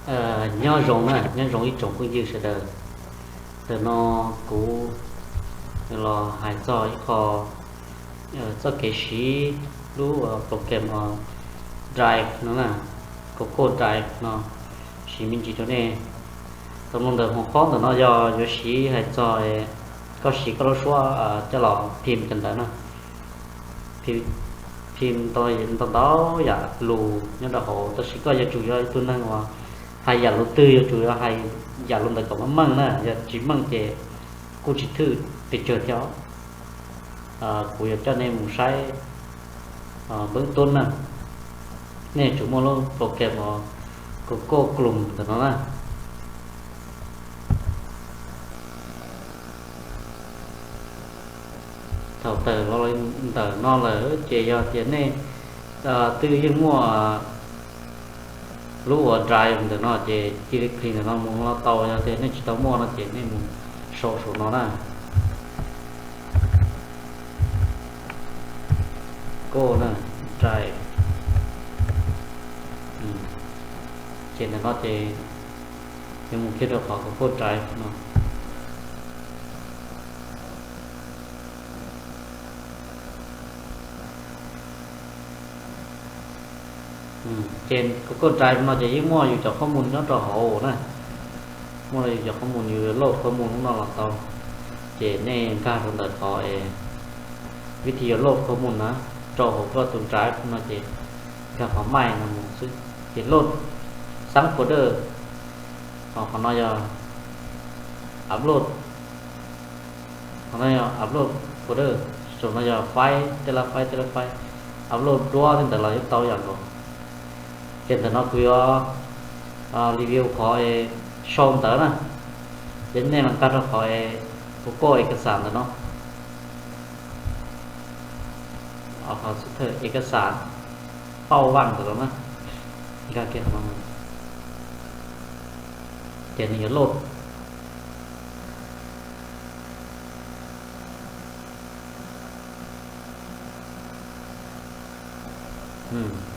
Nyob zoo na, nyob zoo ib tsoom phooj ywg sawv daws. Ntawm no kuv los hais txog ib qho txoj kev siv lub program Drive no na, Google Drive no, siv me ntsis rau nej. Tau mloog ntawm hauv qhov ntawm no yog yuav siv hais txog koj siv koj lub suab coj los phim cov ntawd na. Phim ntau ntau yam lus nyob rau hauv, tab sis koj yuav tsum yog ib tug neeg uas hais yam lus twg yuav tsum yog hais yam lus ntawd kom meej meej na, yog tsis meej ces kuj tsis thwj pes tsawg thiab. Kuv yuav coj nej mus saib npeb tub na, nej yuav tsum muaj lub program uas Google Chrome ntawm no na. Thaum tawm los ntawm no lawm ces yog tias nej twb yeej muaj lub uas Drive ntawm no ces cia li click ntawm no mus los tau, yog tias nej tsis tau muaj no ces nej mus sau saum no na. Google na, Drive. Ces ntawm no ces yuav mus kiag rau qhov Google Drive no. Ces Google Drive no ces yeej muaj yus cov khob mus nyob rau hauv na. Muaj yus cov khob mus, yus load khob mus lub no los tau. Ces nej nkag rau ntawm qhov es vib thi yuav load khob mus na, rau hauv koj tus Drive no ces nkag qhov maim no mus xwb ces load xab folder. Ho qhov no yog upload, qhov no yog upload folder, saum no yog faib, tej lab faib, tej lab faib, upload duab tej ntawd los yeej tau yam nkaus. Ces ntawm no kuv yuav review qhov sau ntawv na. Ces nej los nkag rau qhov Google ej kas xas ntawm no, qhov xub thawj ej kas xas pauj vaj ntawm no na, nkag kiag qhov no, ces nws yuav load.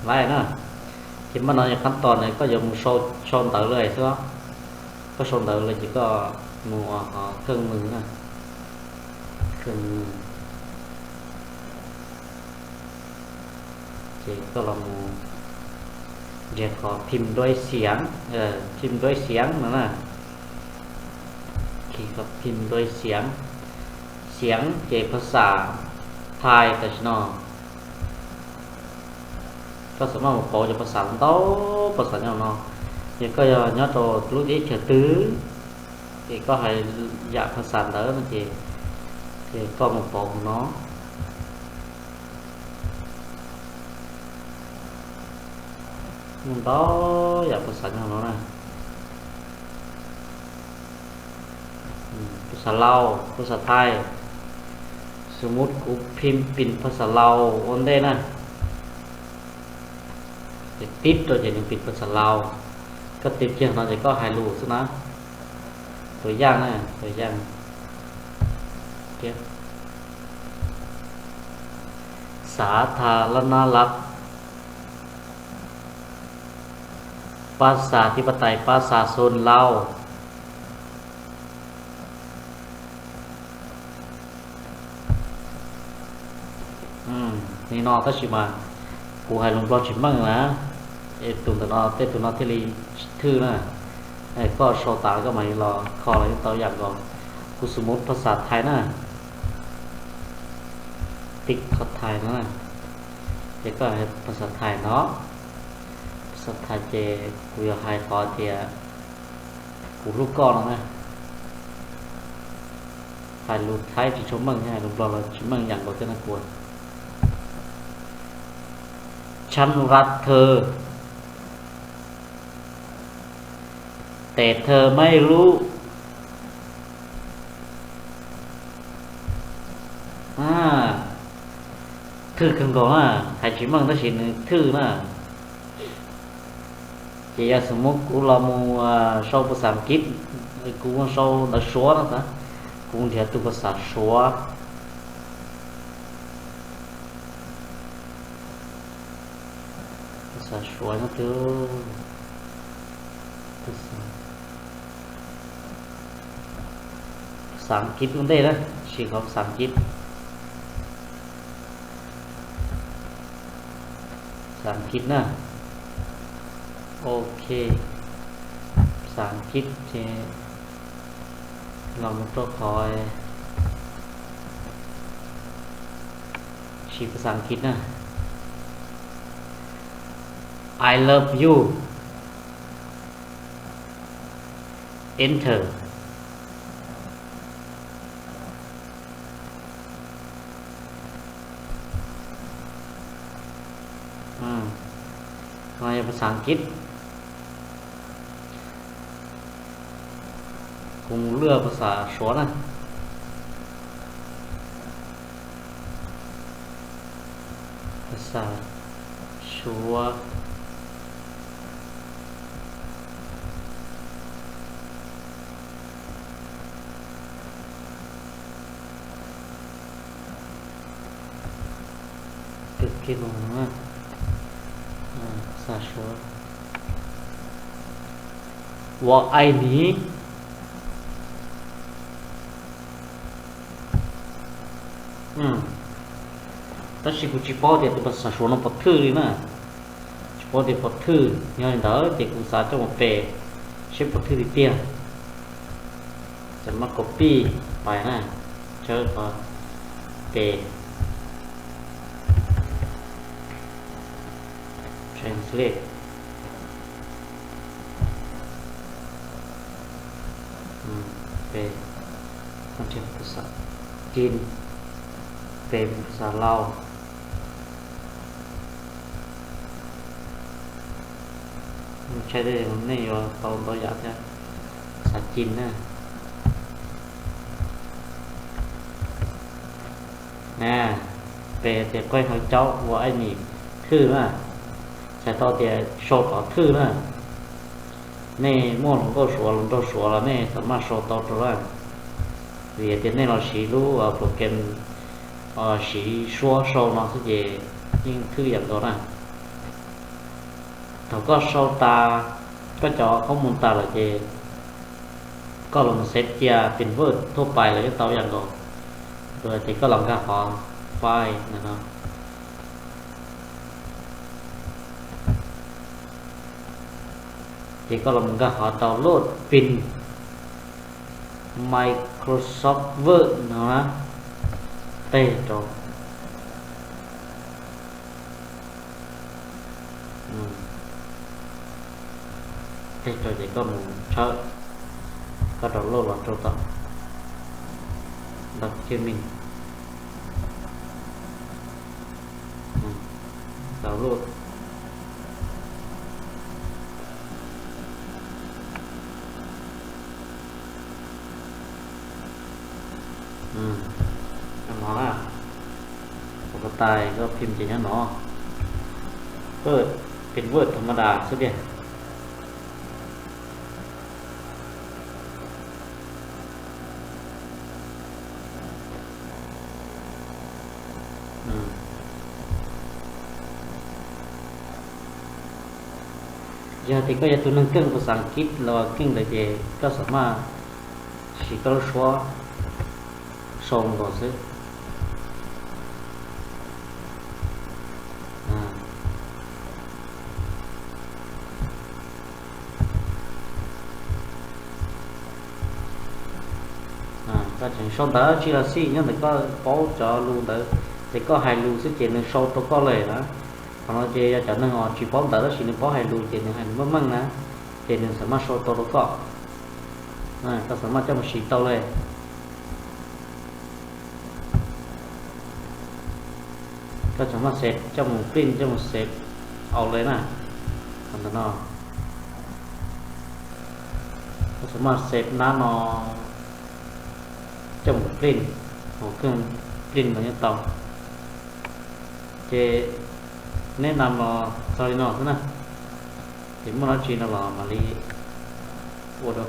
Lawm na, ces mas no yog qhab tos na, koj yuav mus sau ntawv lawm xwb. Koj sau ntawv lawm ces koj mus ua qhov khawj mws na, khawj mws, ces koj los mus nrhiav qhov phim nruab xiav, phim nruab xiav no na. Khi qhov phim nruab xiav, xiav ces phas xas Thaib tam sim no. Koj xam maj mus pauv cov phas xas ntau, phas xas nyob no. Yog koj yog nyob rau lub teb chaws twg, ces koj hais yam phas xas ntawd no ces, ces koj mus pauv hauv no. Muaj ntau yam phas xas nyob hauv no na. Phas xas Lauj, phas xas Thaib. Xws mus kuv phim pim phas xas Lauj ua ntej na, ces tib rau ces nws pim phas xas Lauj. Koj tib kiag no ces koj hais lus xwb na. Tus yaj na, tus yaj, xav tha lab nab lab, pas xas thib pas tais pas xas xun Lauj. Nim no tab sis mas kuv hais lus Nplog tsis meej na, es tus ntawm no tej tus no thiaj li tsis thwj na. Koj sau tas koj mam li los kho los yeej tau yam nkaus. Kuv xws mus phas xas Thaib na, tib qhov Thaib no na, ces koj hais phas xas Thaib no, phas xas Thaib ces kuv yuav hais qhov tias kuv hlub koj no na. Hais lus Thaib tsis tshua meej, hais lus Nplog los tsis meej yam nkaus thiab na kuv. Chăn rau thơ, tes thơ meb lub. Thwj kawg nkaus na, hais tsis meej tab sis nws thwj na. Ces yog xws mus kuv los mus sau phas xas Askiv, kuv sau ntawv Suav no, kuv nrhiav tus phas xas Suav, phas xas Suav no twb Xas As kiv ua ntej na, siv qhov Xas As kiv. Xas As kiv na. Ok, Xas As kiv ces los mus rau qhov siv Xas As kiv na. I love you. Enter. No yog Xas As kiv. Kuv mus lwaj Xas As Suav na. Xas As Suav. Kawg kiag los na. Xas As Suav. Ua ai ni. Tab sis kuv tsis paub tias tus Xas As Suav no puas thwj li na. Tsis paub tias puas thwj, yog li ntawd ces kuv xav coj mus pes seb puas thwj li tiag. Xam maj copy pais na, tshawb qhov pes, translate, pes, ua xas As, pes xas Lauj. Ntshai tias nej yuav tau ntau yam thiab. Xas As na. Na, pes tias qaib hawv caub ua ai nim thwj na. Txhais tau tias sau qhov thwj na. Nej muaj hluas nkauj Suav hluas nraug Suav los nej xam maj sau tau rau na. Vim tias nej los siv lub program siv suab sau no xwb ces yeej thwj yam nkaus na. Thaum koj sau tas koj cov qhob mus tas lawm ces koj los mus xev cia pin vwj thuaj pais los yeej tau ib yam nkaus. Ces koj los nkag qhov file ntawm no, ces koj los mus nkag qhov download pin Microsoft Word no na, teg rau. Teg rau ces koj mus tshawb, koj download los rau tom document, download. No na, ua ko tais koj phim ces nyob no, pin vwj tha ma das xwb tiag. Yog tias koj yog tus neeg keej ua xas kiv los keej ntawd ces koj xam maj siv koj lub suab sau nkaus xwb. Koj tseem sau ntawv tsis los xij, nyob ntawm koj paub cov lus ntawd ces koj hais lus xwb ces nws sau rau koj lawm na. Qhov no ces yog cov neeg uas tsis paub ntawv tab sis nws paub hais lus ces nws hais meej meej na, ces nws xam maj sau tau rau koj. Koj xam maj coj mus siv tau li. Koj xam maj xev coj mus print coj mus xev au li na. Qhov ntawm no koj xam maj xev nab no coj mus print hauv keeb print no nyob tau. Ces neb nam los txog li no xwb na, ces muaj dab tsi no los mam li ua dua.